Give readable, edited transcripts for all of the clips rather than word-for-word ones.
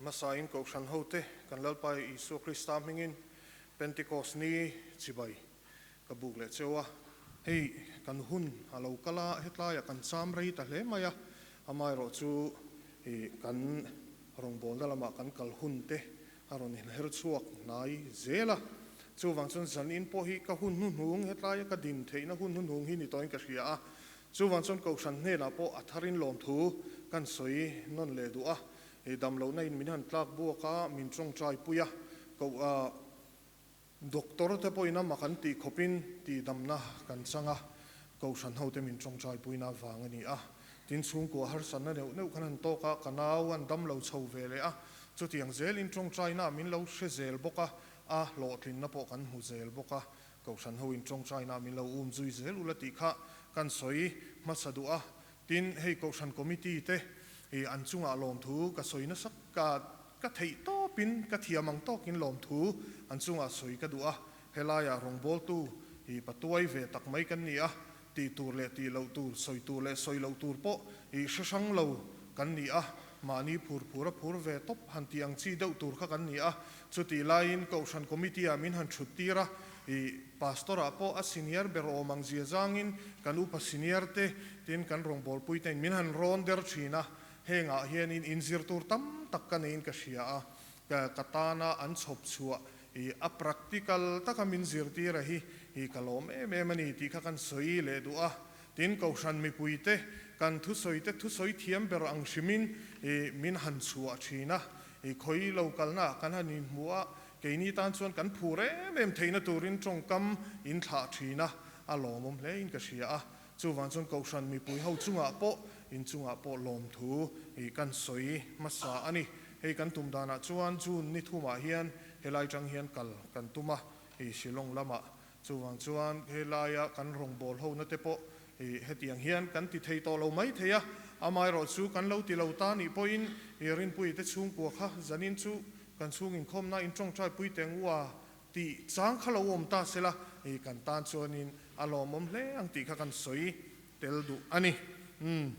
A hmasain Kohhran hote kan Lalpa Isua Krista hmingin Pentecost ni chibai ka buk leh cheu a. Hei kan hun a lo kal a, hetlaiah kan cham rei ta hle mai a, amaherawh chu kan rawngbawlna lamah kan kal hun te a rawn inher chhuak hnai zel a. Chuvang chuan zanin pawh hi ka hun hnuhnung, hetlaia ka din theihna hun hnuhnung hi ni tawhin ka hria a. Chuvang chuan Kohhran hnenah pawh a tharin lawmthu kan sawi nawn leh duh a. Hei damlohna in min han tlak buak a, min tawngtai pui a, koh a doctor te pawhin a mak an tih khawpin tihdamna kan chang a, kohhran ho te min tawngtai puina avang a ni a. Tin chhungkua harsatna neuh neuh kan han tawk a, ka nau an damlo chho ve leh a, chutiang zelin tawngtaina min lo hre zel bawk a, a hlawhtlinna pawh kan hmu zel bawk a, kohhran ho in tawngtaina min lo um zui zel ula tih kha kan sawi hmasa duh a. Tin, hei Kohhran Committee te hi an chungah lawmthu ka sawi nasa ka ka theih tawpin ka thiam ang tawkin lawmthu an chungah sawi ka duh a, helaiah rawngbawltu hi patuai ve tak mai kan ni a, tih tur leh tih loh tur, sawi tur leh sawi loh tur pawh hi hre hrang lo kan ni a, mahni phur phur a phur ve tawp han tih ang chi deuh tur kha kan ni a, chutih laiin Kohhran Committee ah min han thut tir a, I Pastor ah pawh a senior ber awm ang zia zangin kan upa senior te tin kan rawngbawlpui te in min han rawn der thin a, hengah hianin inzir tur tam tak ka neiin ka hria a, ka tana an chhawp chhuah i a practical taka min zirtir a hi i ka lawm em em a ni tih kha kan sawi leh duh a, tin Kohhran mipui te kan thusawi te thusawi thiam ber ang hrimin i min han chhuah thin a, i khawi lo kalna ah kan han inhmu a, Keini tan chuan kan phur em em theihna turin tawngkam in thlah thin a, a lawmawm hle in ka hria a. Chuvang chuan Kohhran mipui ho chungah pawh in chungah pawh lawmthu hi kan sawi hmasa a ni. Hei kan tum danah chuan June ni thumah hian helai tang hian kal kan tum a, hei Shillong lamah. Chuvang chuan helaia kan rawngbâwl hona te pawh hei hetiang hian kan ti thei tawh lo mai thei a, amaherawh chu kan lo ti lo ta nih pawhin i Rinpuii te chhungkua kha zanin chu Kan chhung inkhawmna in tawngtai pui teng u a tih chang kha lo awm ta sela, hei kan tan chuanin a lawmawm hle ang tih kha kan sawi tel duh a ni. Umm.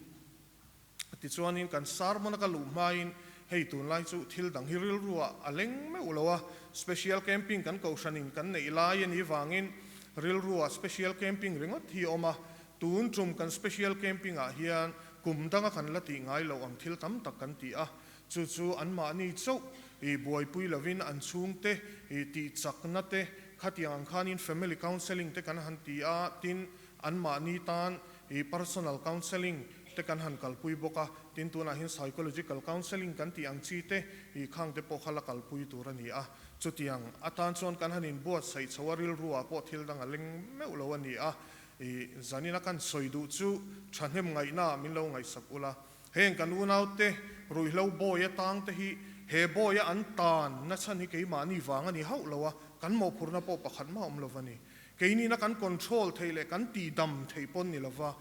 Tichuanin kan sermon a ka luh hmain hei tunlai chu thil dang hi rilru ah a leng meuh lo a, special camping kan kohhranin kan neih lai a nih vangin rilru ah special camping ringawt hi a awm a, tun tum kan special camping ah hian kum danga kan la tih ngai loh ang thil tam tak kan ti a, Chu chu anmahni chauh i buaipui lovin an chhungte i tihchakna te khatiang ang khanin family counselling te kan han ti a, tin anmahni tan i personal counselling te kan han kalpui bawk a, tin tunah hian psychological counselling kan tih ang chi te i khang te pawh kha la kalpui tur a ni a. Chutiang atan chuan kan han inbuatsaih chho a, rilruah pawh thil dang a leng meuh lo a ni a, i zanina kan sawi duh chu thahnem ngaihnaah min lo ngaihsak ula. Heng kan unaute ruihhlo bawi atang te hi he bawia an tan na chhan hi keimahni vang a ni hauh lo a, kan mawhphurhna pawh pakhat mah awm lo va ni. Keinina kan control theih leh kan tihdam theih pawn ni lo va,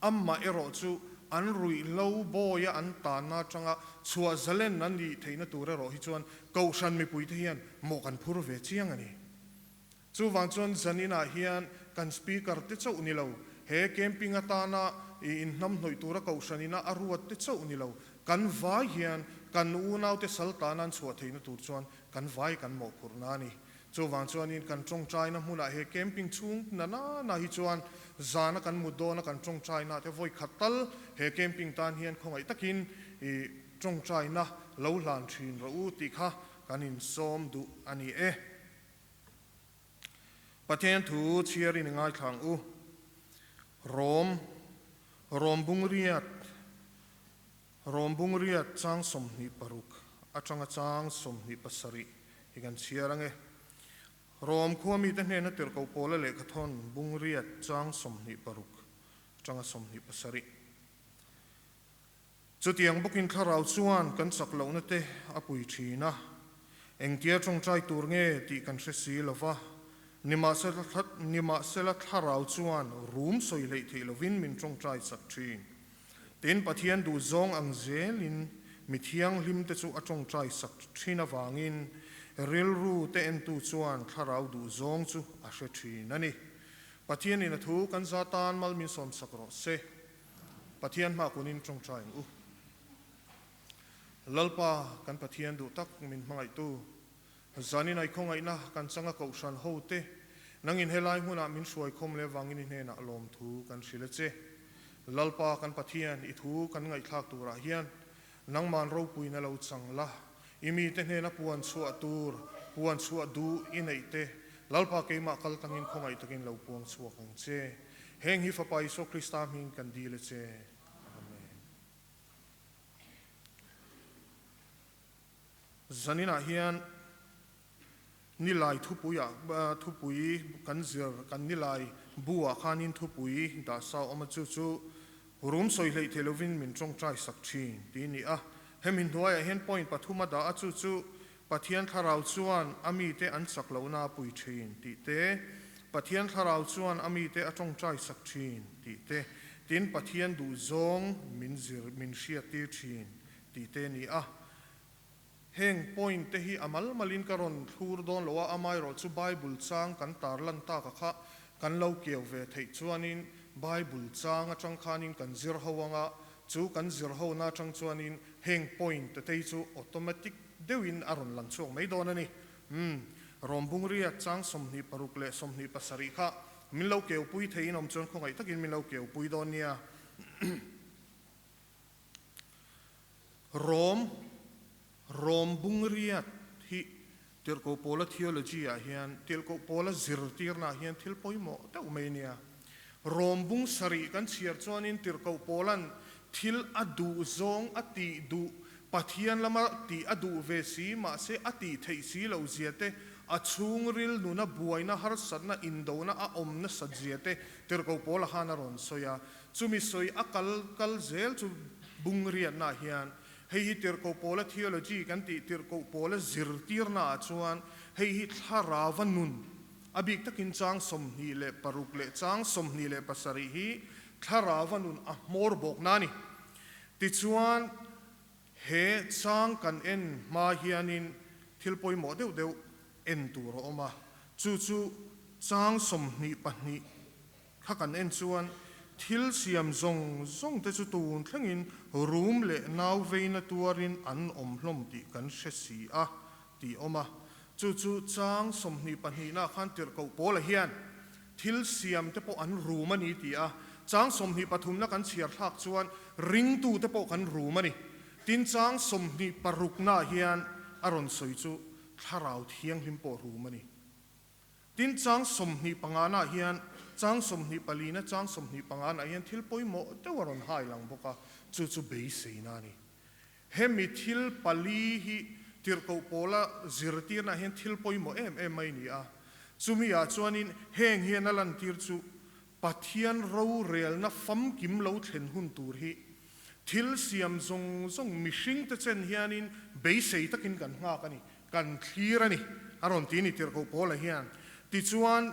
amah erawh chu an ruihhlo bawia an tanna atanga chhuah zalen an nih theihna tur erawh hi chuan Kohhran mipuite hian mawh kan phur ve chiang a ni. Chuvang chuan zaninah hian kan Speaker te chauh ni lo, he camping atana inhnamhnawih tura kohhran ina a ruat te chauh ni lo, kan vai hian kan unaute sal tana an chhuah theihna tur chuan kan vai kan mawhphurhna a ni. Chuvang chuanin kan tawngtaina hmunah he camping chhung na na na hi chuan zana kan mut dawna kan tawngtaina te vawi khat tal he camping tan hian khawngaih takin i tawngtaina lo hlan thin rawh u tih kha kan insawm duh a ni e. Pathian thu chhiarin i ngaithla ang u. Rom, Rom bungriat, Rom bungriat chang 26 atanga chang 27 hi kan chhiar ang e. Rom khua mite hnena tirhkoh pawla lehkhathawn bungriat chang 26 atanga 27. Chutiang bawkin thlarau chuan kan chak lohna te a pui thin a, engtia tawngtai tur nge tih kan hre si lo va, nimahsela thlarau chuan rum sawi hleih theih lovin min tawngtai chak thin. Tin, Pathian duhzawng ang zelin mi thianghlim te chu a tawngtai sak thin avangin rilru te entu chuan thlarau duhzawng chu a hre thin a ni. Pathianin a thu kan za tan mal min sawmsak rawh se. Pathian hma kunin tawngtai ang u. Lalpa kan Pathian duh tak min hmangaihtu, zanin ai khawngaihna kan changa kohhran ho te, nangin helai hmunah min hruaikhawm leh vangin i hnenah lawmthu kan hrilh a che. Lalpa kan Pathian i thu kan ngaihthlak turah hian nangman ropuina lo chang la, i mite hnena puan chhuah tur, puan chhuah duh i neih te, Lalpa keimah kal tangin khawngaih takin lo puang chhuak ang che. Heng hi Fapa Isua Krista hming kan dil a che. Amen. Zaninah hian nilai thupuiah thupui kan zir kan nilai buah khanin thupui dah sa awm a, chu chu rum sawi hleih thei lovin min tawngtai sak thin tih a ni a. Hemi hnuaiah hian point pathum a dah a, chu chu Pathian thlarau chuan a mite an chak lohna a pui thin tih te, Pathian thlarau chuan a mite a tawngtai sak thin tih te, tin Pathian duhzawng min zir min hriattir thin tih te a ni a. Heng point te hi a mal malin ka rawn thlur dawn lo a, amaherawh chu Bible chang kan tarlan tak a kha kan lo keu ve theih chuanin Bible chang atang khanin kan zir ho anga, chu kan zir hona atang chuanin heng point te tei chu automatic deuhin a rawn lang chhuak mai dawn a ni. Umm, Rawmbungria chang 26 leh 27 kha min lo keupui theiin awm chuan khawngaih takin min lo keupui dawn nia. Rawm, Rawmbungria hi Tirhkoh Pawla theology ah hian, Tirhkoh Pawla zirtirna ah hian thil pawimawh deuh mai nia. Rawmbung sarih kan chhiar chuanin Tirhkoh Pawla'n thil a duh zawng a tih duh, Pathian lama tih a duh ve si, mahse a tih theih si loh zia te, a chhungril nuna buaina harsatna indona a awm nasat zia te Tirhkoh Pawla khan a rawn sawi a. Chumi sawi a kal kal zel chu bungriatna ah hian hei hi Tirhkoh Pawla theology kan tih Tirhkoh Pawla zirtirna ah chuan hei hi thlarauva nun A bik takin chang 26 leh chang 27 hi thlarauva nun a hmawr bawkna a ni. Tichuan, he chang kan en hma hianin thil pawimawh deuh deuh en tur a awm a, chu chu chang 22 kha kan en chuan thil siam zawng zawng te chu tun thlengin rum leh nau veina tuarin an awm hlawm tih kan hre si a tih awm a. Chu chu chang 22 na khan tirhkoh Paula hian thil siam te pawh an rum a ni ti a, chang 23 na kan chhiar thlak chuan ringtu te pawh kan rum a ni. Tin chang 26 na hian a rawn sawi chu thlarau thianghlim pawh rum a ni. Tin chang 25 na hian chang 24 na chang 25 na hian thil pawimawh deuh a rawn hai lang bawk a, chu chu beiseina a ni. Hemi thil pali hi Tirhkoh Pawla zirtirnaah hian thil pawimawh em em mai ni a. Chumi ah chuanin heng hian a lantir chu Pathian rorelna famkim lo thlen hun tur hi thil siam zawng zawng mihringte chen hianin beisei takin kan nghak a ni, kan thlir a ni, a rawn ti ni Tirhkoh Pawla hian. Tichuan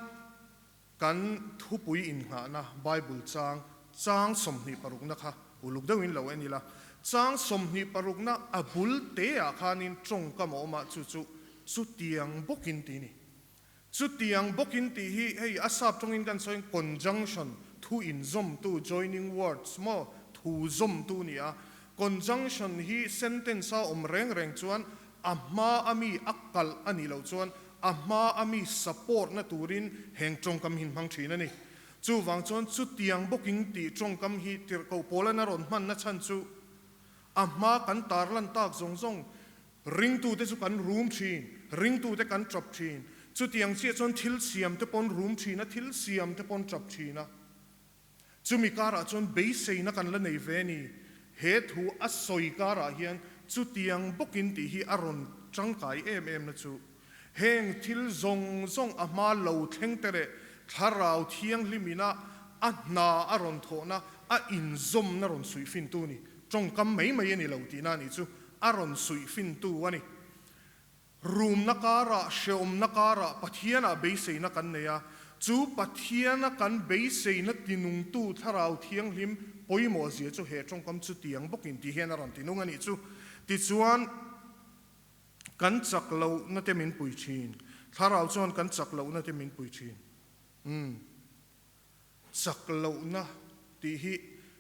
kan thupui innghahna Bible chang chang 26 na kha uluk deuhin lo en ila, chang 26 na a bul te ah khanin tawngkam a awm a, chu chu chutiang bawkin tih a ni. Chutiang bawkin tih hi hei a sap tawngin kan sawiin conjunction, thu inzawmtu, joining words maw, thu zawmtu a ni a. Conjunction hi sentence a awm reng reng chuan A hma a mi a kalh a nih loh chuan a hma a mi support na turin heng tawngkam hi hmang thin a ni. Chuvang chuan chutiang bawking tih tawngkam hi tirhkoh pawlan a rawn hman na chhan chu a hma kan tarlan tak zawng zawng ringtute chu kan rum thin, ringtute kan tap thin. Chutiang chiah chuan thil siam te pawn rum thin a, thil siam te pawn tap thin a. Chumi karah chuan beiseina kan la nei ve a ni. He thu a sawi karah hian chutiang bawkin tih hi a rawn tangkai em em na chu heng thil zawng zawng a hma lo thleng te leh thlarau thianghlim ina a hna a rawn thawhna a inzawmna rawn suihfintu a ni. Tawngkam mai mai a ni lo tihna a nih chu a rawn suihfintu a ni. Rumna karah, hreawmna karah Pathianah beiseina kan nei a, chu Pathiana kan beiseina tinungtu Thlarau Thianghlim pawimawh zia chu he tawngkam chu tiang bawkin ti hian a rawn tinung a nih chu. Tichuan, kan chak lohna te min pui thin. Thlarau chuan kan chak lohna te min pui thin. Umm. Chak lohna tih hi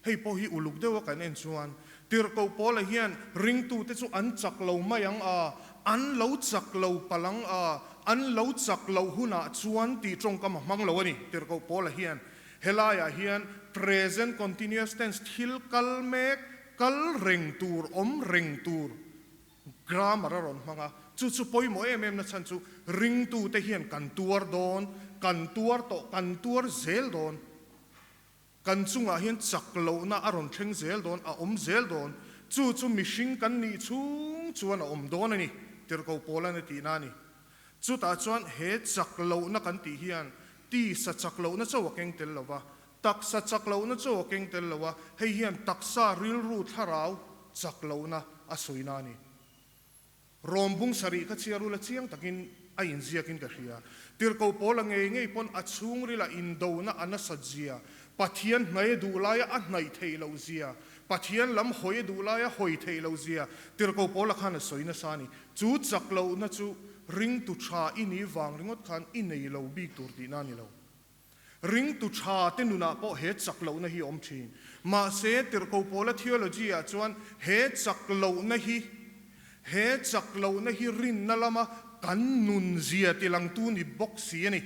hei pawh hi uluk deuha kan en chuan Tirhkoh Paula hian ringtute chu an chak lo mai ang a, an lo chak lo palh ang a, an lo chak loh hunah chuan tih tawngkam a hmang lo a ni. Tirhkoh Paula hian helaiah hian present continuous tense thil kal mek, kal reng tur, awm reng tur grammar a rawn hmang a, chu chu pawimawh em em na chhan chu ringtute hian kan tuar dawn, kan tuar tawh, kan tuar zel dawn. Kan chungah hian chak lohna a rawn thleng zel dawn, a awm zel dawn. Chu chu mihring kan nih chhung chuan a awm dawn a ni, Tirhkoh Paula'n a tihna a ni. Chutah chuan he chak lohna kan tih hian tisa chak lohna chauh a keng tel lo va, taksa chak lohna chauh a keng tel lo a, hei hian taksa rilru thlarau chak lohna a sawina a ni. Rawm bung sarih kha chhiar ula chiang takin a inziakin ka hria. Tirhkoh Paula ngei ngei pawn a chhungrila indona a nasat zia, Pathian hnaih a duh laia a hnaih theih loh zia, Pathian lam hawi a duh laia hawi theih loh zia Tirhkoh Paula khan a sawi nasa a ni. Chu chak lohna chu ringtu tha i nih vang ringawt khan i nei lo bik tur tihna a ni lo. Ringtu tha te nunah pawh he chak lohna hi a awm thin. Mahse, Tirhkoh Paula theology ah chuan he chak lohna hi he chak lohna hi rinna lama kan nun zia tilangtu ni bawk si a ni.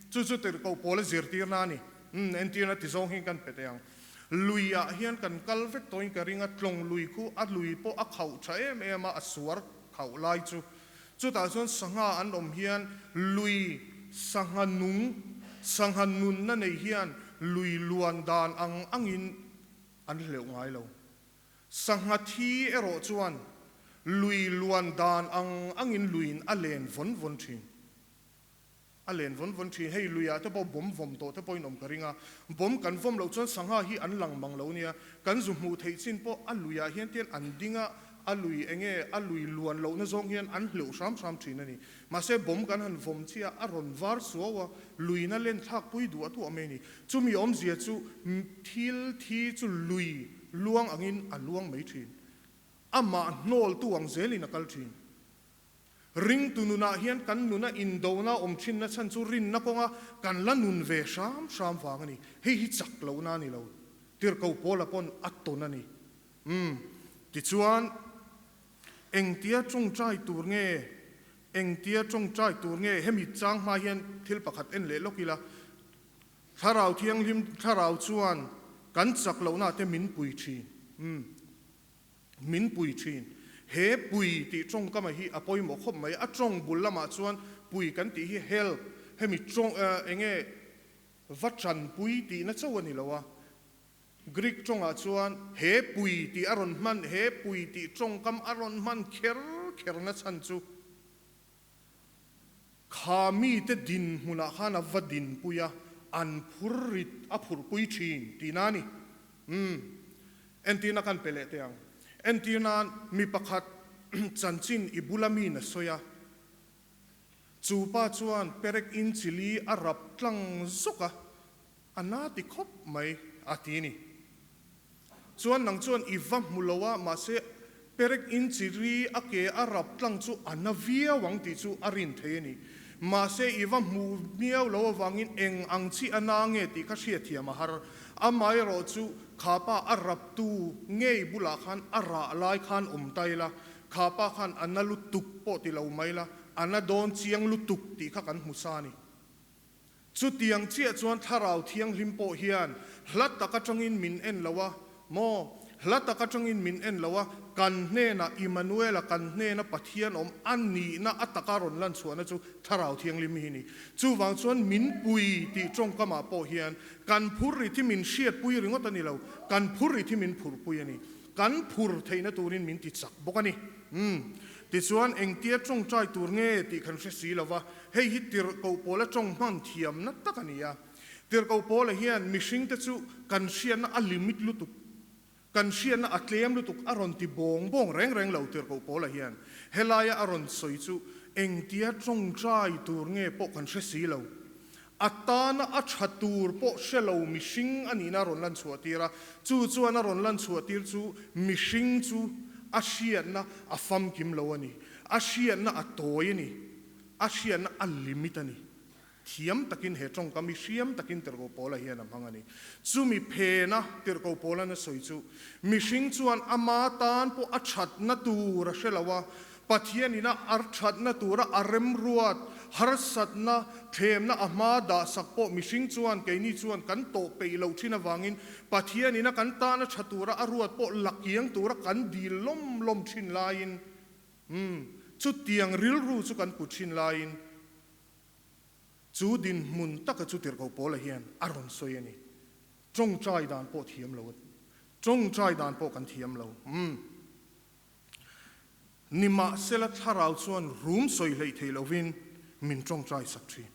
Chu chu Tirhkoh Paula zirtirna a ni. Umm, entirna ti zawng hian kan pe teh ang. Lui ah hian kan kal vek tawhin ka ring a, tlawng lui khu a lui pawh a khauh tha em em a, a suar khauh lai chu. Chutah chuan sangha an awm hian lui sangha nung, sangha nunna nei hian lui luan dan ang angin an hleuh ngai lo. Sangha thi erawh chuan lui luan dan ang angin luiin a len vawn vawn thin. A len vawn vawn thin. Hei luiah te pawh bawm vawm tawh te pawhin awm ka ring a. Bawm kan vawm loh chuan sangha hi an lang mang lo nia. Kan zu hmuh theih chin pawh a luiah hian tian an ding a, a lui eng nge a lui luan lohna zawng hian an hleuh hram hram thin a ni. Mahse bawm kan han vawm chiah a rawn var suau a, luina len thlak pui duah duah mai a ni. Chumi awmzia chu thil thi chu lui luang angin a luang mai thin. Amah hnawltu ang zelin a kal thin. Ringtu nunah hian kan nuna indona awm thinna chhan chu rinna kawnga kan la nun ve hram hram vang a ni. Hei hi chak lohna a ni lo. Tirhkoh Paula pawn a tawn a ni. Umm. Tichuan, engtia tawngtai tur nge, engtia tawngtai tur nge hemi chang hma hian thil pakhat en leh lawk ila, Thlarau Thianghlim Thlarau chuan kan chak lohna te min pui thin. Umm. Min pui thin. He pui tih tawngkama hi a pawimawh khawp mai. A tawng bul lamah chuan pui kan tih hi help, hemi tawng eng nge va tanpui tihna chauh a ni lo a. Greek tawngah chuan he pui tih a rawn hman, he pui tih tawngkam a rawn hman kher kherna chhan chu kha mite dinhmunah khan a va dinpui a, an phur rit a phurhpui thin tihna a ni. Umm. Entirna kan pe leh teh ang. Entir nan mi pakhat chanchin i bula mi na sawi a, chu pa chuan perek in chili a rap tlang zawk a, a na ti khawp mai a ti ni. Chuan nang chuan i va hmu lo a, mahse perek in chili a ke a rap tlang chu a na viau ang tih chu a rin thei a ni. Mahse i va hmu miau lo avangin eng ang chi a na nge tih kha hriatthiam a har. Amaherawh chu kha pa a raptu ngei bulah khan a rah lai khan awm ta ila, kha pa khan a na lutuk pawh ti lo mai la, a na dawn chiang lutuk tih kha kan hmu sa a ni. Chutiang chiah chuan Thlarau Thianghlim pawh hian hla tak atangin min en lo a, maw? Hla tak atangin min en lo a, kan hnenah Immanuela kan hnena Pathian awm a nihna a taka rawn lan chhuahna chu Thlarau Thianghlim hi a ni. Chuvang chuan min pui tih tawngkamah pawh hian kan phur ri thi min hriatpui ringawt a ni lo, kan phur ri thi min phurpui a ni. Kan phur theihna turin min ti chak bawk a ni. Umm. Tichuan engtia tawngtai tur nge tih kan hre si lo va, hei hi tirhkoh pawla tawng hman thiamna tak a ni a. Tirhkoh pawla hian mihringte chu kan hriatna a limit lutuk, kan hriatna a tlem lutuk a rawn ti bawng bawng reng reng lo tirhkoh pawla hian. Helaia a rawn sawi chu engtia tawngtai tur nge pawh kan hre si lo. A tana a tha tur pawh hre lo mihring a nihna a rawn lan chhuah tir a, chu chuan a rawn lan chhuah tir chu mihring chu a hriatna a famkim lo a ni, a hriatna a tawi a ni, a hriatna a limit a ni. Thiam takin he tawngkam hi hriam takin Tirhkoh Paula hian a hmang a ni. Chumi phena Tirhkoh Paula'n a sawi chu, Mihring chuan ama tan pawh a thatna tur a hre lo a, Pathianin a ar thatna tura a remruat, harsatna, thlemna a hma dahsak pawh mihring chuan keini chuan kan tawh peih loh thin avangin Pathianin a kan tana tha tura a ruat pawh lakiang tura kan dil lawm lawm thin laiin, umm, chutiang rilru chu kan put thin laiin, Chu dinhmun taka chu Tirhkoh Paula hian a rawn sawi a ni. Tawngtai dan pawh thiam lo a ti. Tawngtai dan pawh kan thiam lo. Umm. Nimahsela thlarau chuan rum sawi hleih theih lovin min tawngtai sak thin.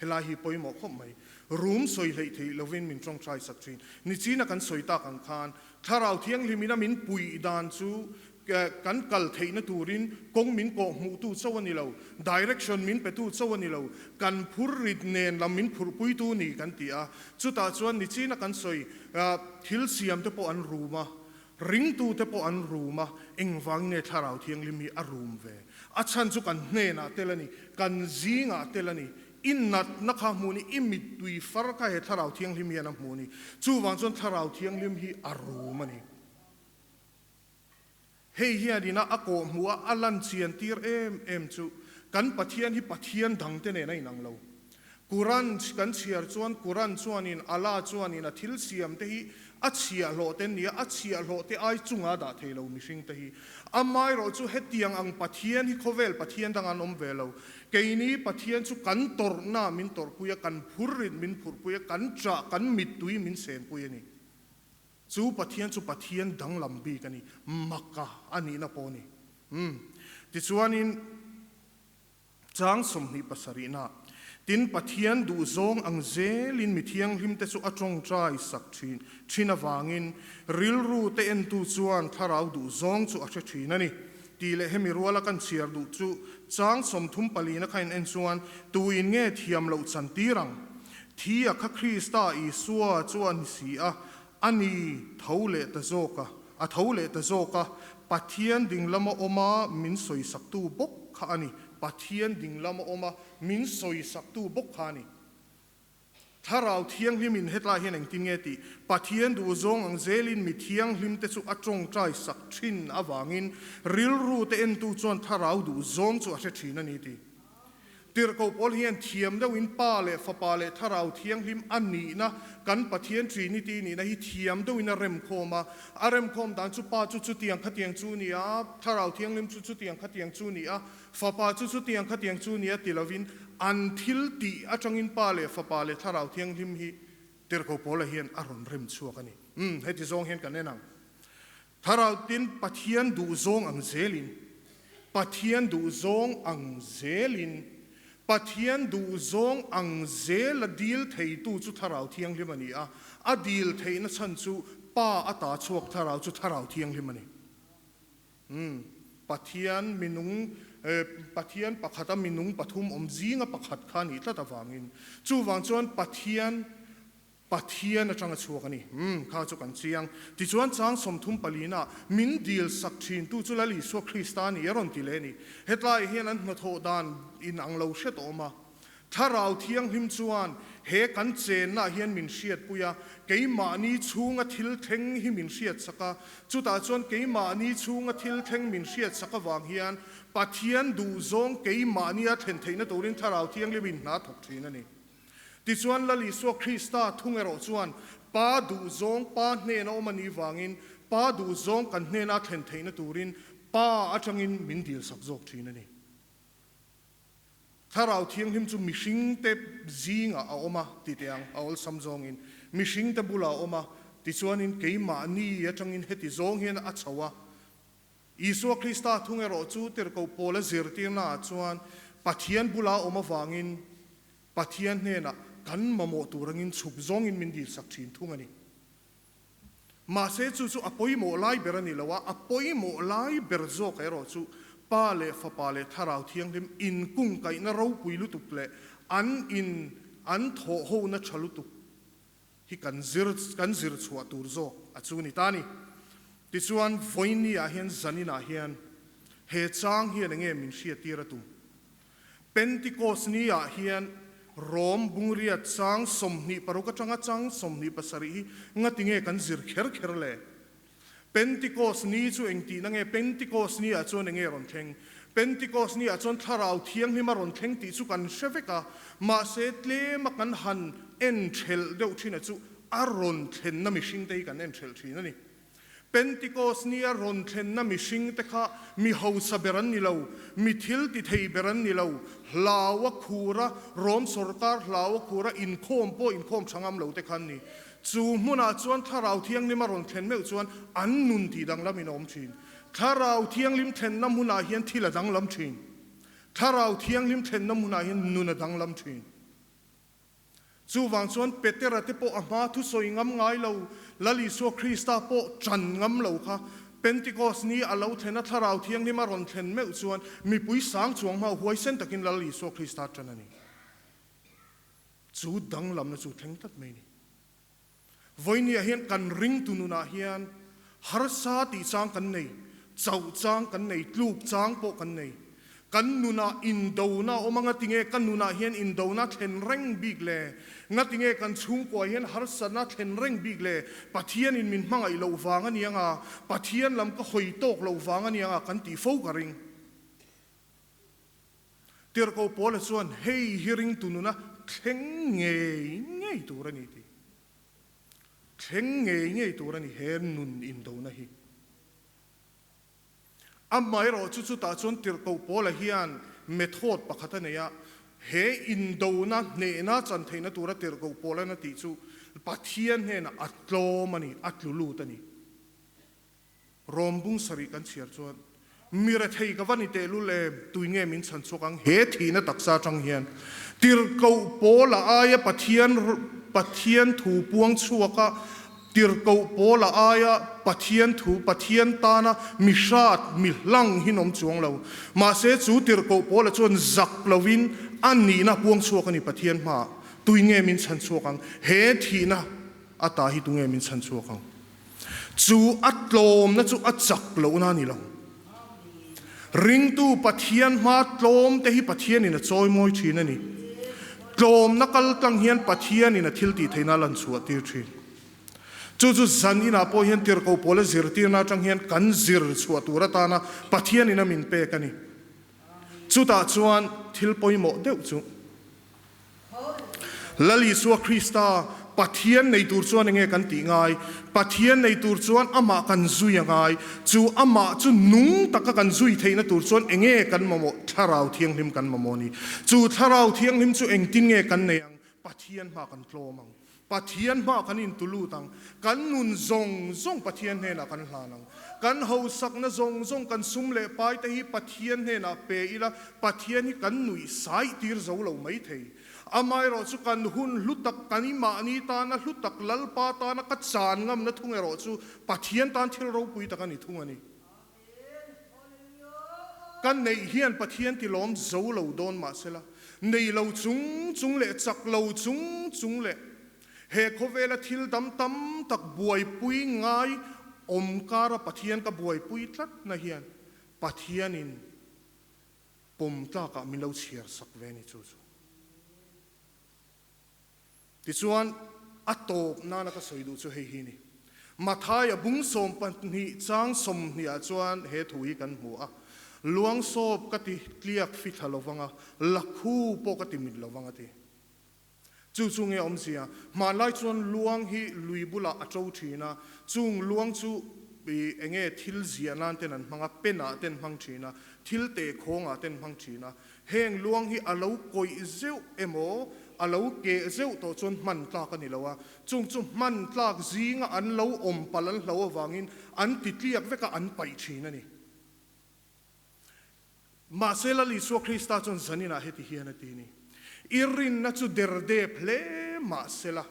Helai hi pawimawh khawp mai. Rum sawi hleih theih lovin min tawngtai sak thin. Nichina kan sawi tak ang khan Thlarau Thianghlimin a min puih dan chu kan kal theihna turin kawng min kawh hmuhtu chauh a ni lo, direction min petu chauh a ni lo, kan phur rit nen lam min phurhpuitu ni kan ti a. Chutah chuan nichina kan sawi thil siam te pawh an rum a, ringtu te pawh an rum a, engvangin nge Thlarau Thianghlim hi a rum ve? A chhan chu kan hnenah tel a ni, kan zingah tel a ni, I natna kha hmu ni, i mittui far kha he Thlarau Thianghlim hian a hmu ni. Chuvang chuan Thlarau Thianghlim hi a rum a ni. Hei hian ina a kawh hmuh a, a lan chian tir em em chu kan Pathian hi Pathian dangte nen a inang lo. Quran kan chhiar chuan Quran chuanin Allah chuanin a thil siam te hi a chhiahhlawh te an ni a, a chhiahhlawh te ai chunga dah thei lo mihring te hi. Amaherawh chu hetiang ang Pathian hi khawvel Pathian dang an awm ve lo. Keini Pathian chu kan tawrhna min tawrhpui a, kan phurrit min phurhpui a, kan ṭah, kan mittui min senpui a ni. Chu Pathian chu Pathian danglam bik a ni, maka a nihna pawh a ni. Umm. Tichuanin chang 27 na, Tin, Pathian duhzawng ang zelin mi thianghlimte chu a ṭawngṭai sak ṭhin ṭhin avangin rilru te entu chuan thlarau duhzawng chu a hre ṭhin a ni. Tih leh hemi ruala kan chhiar duh chu chang 34 na kha in en chuan tuin nge thiam loh chan tir ang? Thi a kha Krista Isua chu a ni si a, a ni tho leh ta zawk a, a tho leh ta zawk a, Pathian ding lama awma min sawisaktu bawk kha a ni, Pathian ding lama awma min sawisaktu bawk kha a ni. Thlarau Thianghlimin hetlai hian engtin nge tih? Pathian duhzawng ang zelin mi thianghlimte chu a tawngtai sak thin avangin rilru te entu chuan Thlarau duhzawng chu a hre thin a ni tih. Tirhkoh pawl hian thiam deuhin Pa leh Fapa leh Thlarau Thianghlim a nihna, kan Pathian Trinity nihna hi thiam deuhin a remkhawm a. A remkhawm dan chu Pa chu chutiang khatiang chu ni a, Thlarau Thianghlim chu chutiang khatiang chu ni a, Fapa chu chutiang khatiang chu nia ti lovin an thil tih atangin Pa leh Fapa leh Thlarau Thianghlim hi Tirhkoh Paula hian a rawn rem chhuak a ni. Umm, heti zawng hian kan en ang. Thlarau tin Pathian duh zawng ang zelin, Pathian duh zawng ang zelin, Pathian duh zawng ang zela dil theitu chu Thlarau Thianghlim a ni a, a dil theihna chhan chu Pa ata chhuak Thlarau chu Thlarau Thianghlim a ni. Umm, Pathian minung, Pathian pakhata minung pathum awm zinga pakhat kha a nih tlat avangin, chuvang chuan Pathian, Pathian atanga chhuak a ni. Umm, kha chu kan chiang. Tichuan chang 34 na min dil sak thintu chu Lal Isua Krista a ni a rawn ti leh a ni. Hetlaiah hian an hnathawh dan inang lo hret a awm a. Thlarau Thianghlim chuan he kan chennaah hian min hriatpui a, keimahni chhunga thil thleng hi min hriatsak a. Chutah chuan keimahni chhunga thil thleng min hriatsak avang hian Pathian duhzawng keimahnia thlen theihna turin Thlarau Thianghlimin hna thawk thin a ni. Tichuan Lal Isua Krista thung erawh chuan Pa duhzawng Pa hnena awm a nih vangin Pa duhzawng kan hnena thlen theihna turin Pa atangin min dilsak zawk thin a ni. Thlarau Thianghlim chu mihringte zingah a awm a ti teh ang, a awlsam zawngin mihringte bulah a awm a, tichuanin keimahni atangin heti zawng hian a chho a. Isua Krista thung erawh chu tirhkoh Paula zirtirnaah chuan Pathian bula a awm avangin Pathian hnenah kan mamawh tur angin chhuk zawngin min dilsak thin thung a ni. Mahse chu chu a pawimawh lai ber a ni lo a, a pawimawh lai ber zawk erawh chu Pa leh Fapa leh Thlarau Thianghlim inkungkaihna ropui lutuk leh an in an thawh hona tha lutuk hi kan zir kan zir chhuah tur zawk a chu ni ta ni. Tichuan vawiini ah hian zanin ah hian he chang hian enge min hriattir a tum? Pentecost ni ah hian Rom bungria chang 26 atanga chang 27 hi ngati nge kan zir kher kher le? Pentikos ni chu eng tihna nge? Pentikos ni ah chuan enge rawn thleng? Pentikos ni ah chuan Thlarau Thianghlim a rawn thleng tih chu kan hre vek a, mahse tlema kan han en thelh deuh thin a chu a rawn thlenna mihring te hi kan en thelh thin a ni. Pentikos ni a rawn thlenna mihring te kha mi hausa ber an ni lo, mi thil ti thei ber an ni lo, hlau a khur a, Rom sawrkar hlau a khur a, inkhawm pawh inkhawm tha ngam lo te kha an ni. Chu hmunah chuan Thlarau Thianghlim a rawn thlen meuh chuan an nun tih danglamin a awm thin. Thlarau Thianghlim thlenna hmunah hian thil a danglam thin. Thlarau Thianghlim thlenna hmunah hian nun a danglam thin. Chuvang chuan Petera te pawh a hma thusawi ngam ngai lo, Lal Isua Krista pawh ṭan ngam lo kha Pentecost ni a lo thlen a Thlarau Thianghlim a rawn thlen meuh chuan mipui sang chuang hma huaisen takin Lal Isua Krista ṭan a ni. Chu danglamna chu thleng tlat mai ni. Vawinia hian kan ringtu nunah hian harsa tih chang kan nei, chauh chang kan nei, tluk chang pawh kan nei. Kan nunah indona a awm a, ngatinge ka nunah hian indona thlen reng bik le? Ngatinge kan chhungkua hian harsatna thlen reng bik le? Pathianin min hmangaih loh vang a ni anga, Pathian lam ka hawi tawk loh vang a ni anga kan tih fo ka ring. Tirhkoh Paula chuan hei hi ringtu nuna thleng ngei ngei tur a ni tih. Thleng ngei ngei tur a ni he nun indona hi. Amaherawh chu chutah chuan Tirhkoh Paula hian method pakhat a nei a, he indona hnehna chan theihna tura Tirhkoh Paula'n a tih chu Pathian hnenah a tlawm a ni, a tlu lut a ni. Rawm bung sarih kan chhiar chuan, Mi rethei ka va ni tehlul em, tui nge min chhan chhuak ang? He thihna taksa atang hian Tirhkoh Paula aia Pathian Pathian thu puang chhuak a, Tirhkoh Paula aia Pathian thu Pathian tana mi hrat, mi hlang hi nawm chuang lo. Mahse chu Tirhkoh Paula chuan zak lovin a nihna puang chhuak a ni Pathian hmaah. Tui nge min chhan chhuak ang? He thihna ata hi tunge min chhan chhuak ang? Chu a tlawmna chu a chak lohna a ni lo. Ringtu Pathian hma tlawm te hi Pathianin a chawimawi thin a ni. Tlawmna kal tlang hian Pathianin a thil tih theihna a lan chhuah tir thin. Chu chu zan inah pawh hian tirhkoh pawla zirtirna atang hian kan zir chhuah tur atana Pathianin a min pek a ni. Chutah chuan thil pawimawh deuh chu. Lal Isua Krista, Pathian nei tur chuan enge kan tih ngai? Pathian nei tur chuan Amah kan zui a ngai. Chu Amah chu nung taka kan zui theihna tur chuan enge kan mamawh? Thlarau Thianghlim kan mamawh a ni. Chu Thlarau Thianghlim chu engtin nge kan nei ang? Pathian hma kan tlawm ang. Pathian hma kan intulut ang. Kan nun zawng zawng Pathian hnenah kan hlan ang. Kan hausakna zawng zawng, kan sum leh pai te hi Pathian hnenah pe ila, Pathian hi kan nuih saih tir zo lo mai thei. Amaherawh chu kan hun hlu tak, kan i mahni tana hlu tak, Lalpa tana ka chan ngamna thung erawh chu Pathian tan thil ropui tak a ni thung a ni. Kan neih hian Pathian tilawm zo lo dawn mahsela, nei lo chung chung leh chak lo chung chung leh he khawvela thil dam tam tak buaipui ngai awm kara Pathian ka buaipui tlatna hian Pathianin pawm tlakah min lo chhiar sak ve a ni chu chu. Tichuan, a tawp nana ka sawi duh chu hei hi ni. Mathaia bung 12 chang 20 ah chuan he thu hi kan hmu a, Luang sawp ka ti tliak fi thla lovang a, lakhu pawh ka ti mit lovang a ti. Chu chu nge awmzia? Hmanlai chuan luang hi lui bulah a to thin a, chung luang chu enge thil ziah nan ten an hmang a, pen ah ten hmang thin a, thil teh khawng ah ten hmang thin a, Heng luang hi a lo kawih zeuh emaw, a lo keh zeuh tawh chuan hman tlak a ni lo a, chung chu hman tlak zinga an lo awm palh an hlo avangin an ti tliak vek a, an paih thin a ni. Mahse Lal Isua Krista chuan zaninah heti hian a ti ni, I rinna chu derdep hle mahsela,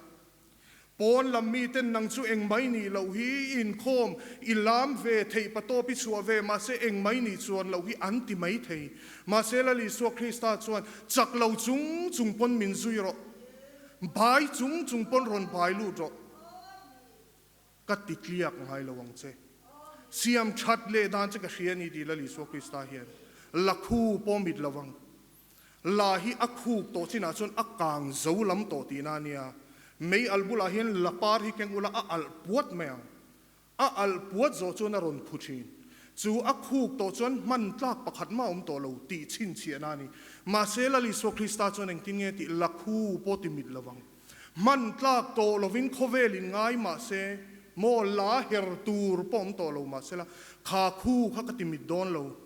Pawn lam miten nang chu eng mai nih loh hi i inkhawm, i lam ve theih patawp i chhuah ve, mahse eng mai nih chuan loh hi an ti mai thei. Mahse Lal Isua Krista chuan chak lo chung chung pawn min zui rawh, bai chung chung pawn rawn bai lut rawh, ka ti tliak ngai lo ang che. Siam that leh dan che ka hria a ni tih Lal Isua Krista hian lakhu pawh mit lo ang. La hi a khuk tawh chinah chuan a kang zo lam tawh tihna a nia. Mei alh bulah hian la par hi keng ula a alh puat mai ang. A alh puat zawh chuan a rawn khu thin. Chu a khuk tawh chuan hman tlak pakhat mah a awm tawh lo tih chhinchhiahna a ni. Mahse Lal Isua Krista chuan engtin nge tih la khu pawh ti mit lo vang. Hman tlak tawh lovin khawvel in ngai mahse maw la her tur pawh awm tawh lo mahsela kha khu kha ka ti mit dawn lo.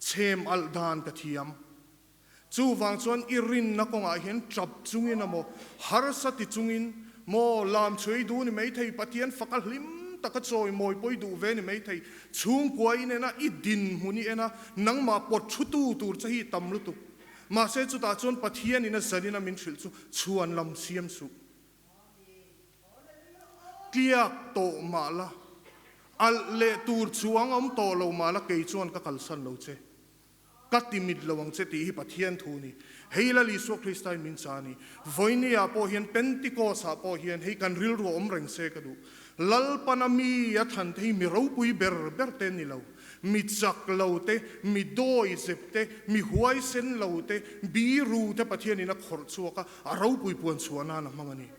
Chhem alh dan ka thiam. Chuvang chuan i rinna kawngah hian tap chungin emaw, harsa ti chungin maw, lam chhui duh ni maithei, Pathian faka hlim taka chawi mawi pawi duh ve ni maithei, chhungkua in en a, i dinhmun i en a, nangmah pawt thutu tur che hi i tam lutuk. Mahse chutah chuan Pathianin a zanin a min hrilh chu chhuan lam siam suh. Tliak tawh mah la, alh leh tur chuang awm tawh lo mah la kei chuan ka kalsan lo che. Ka ti mit lo ang che tih hi Pathian thu ni. Hei Lal Isua Kristain min cha a ni. Vawinia pawh hian Pentecost ah pawh hian hei kan rilru a awm reng se ka duh. Lalpana mi a than te hi mi ropui ber ber te ni lo. Mi chak lo te, mi dawi zep te, mi huaisen lo te, biru te Pathianin a khawrh chhuak a, a ropui puan chhuah nan a hmang a ni.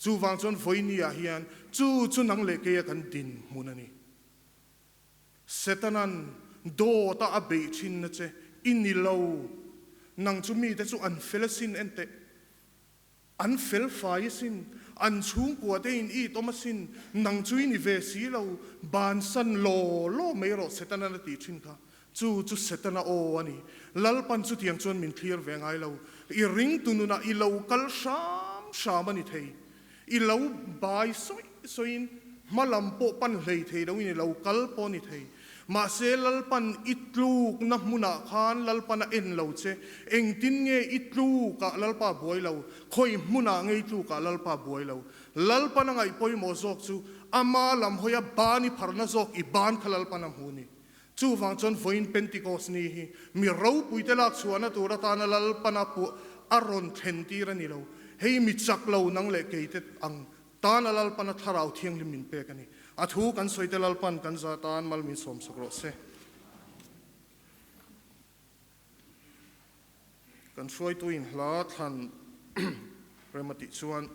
Chuvang chuan vawinia hian chu chu nang leh keia kan dinhmun a ni. Setanan dawt a a beih thin na che i ni lo. Nang chu mite chu an fel asin enteh. An fel fai asin. An chhungkua te in it awm asin. Nang chu i ni ve si lo. Bansan law law mai rawh Setanan a tih thin kha. Chu chu Setana aw a ni. Lalpan chutiang chuan min thlir ve ngai lo. I ringtu nunah i lo kal hram hram a ni thei. I lo bai sawi sawiin hma lam pawh pan hlei thei loin i lo kal pawh a ni thei. Mahse Lalpan i tlukna hmunah khan Lalpan a en lo che. Engtin nge i tlukah Lalpa buai lo? Khawi hmunah nge i tlukah Lalpa buai lo? Lalpan a ngaih pawimawh zawk chu ama lam hawia ban i pharna zawk i ban kha Lalpan a hmu a ni. Chuvang chuan vawiin Pentecost ni hi mi ropuite lak chhuahna tur atana Lalpana puah a rawn thlen tir a ni lo. Hei mi chak lo nang leh keite ang tana Lalpana thlarau thianghlim min pek a ni. A thu kan sawite Lalpan kan za tan mal min sawmsak rawh se. Kan hruaituin hla thlan rem a tih chuan.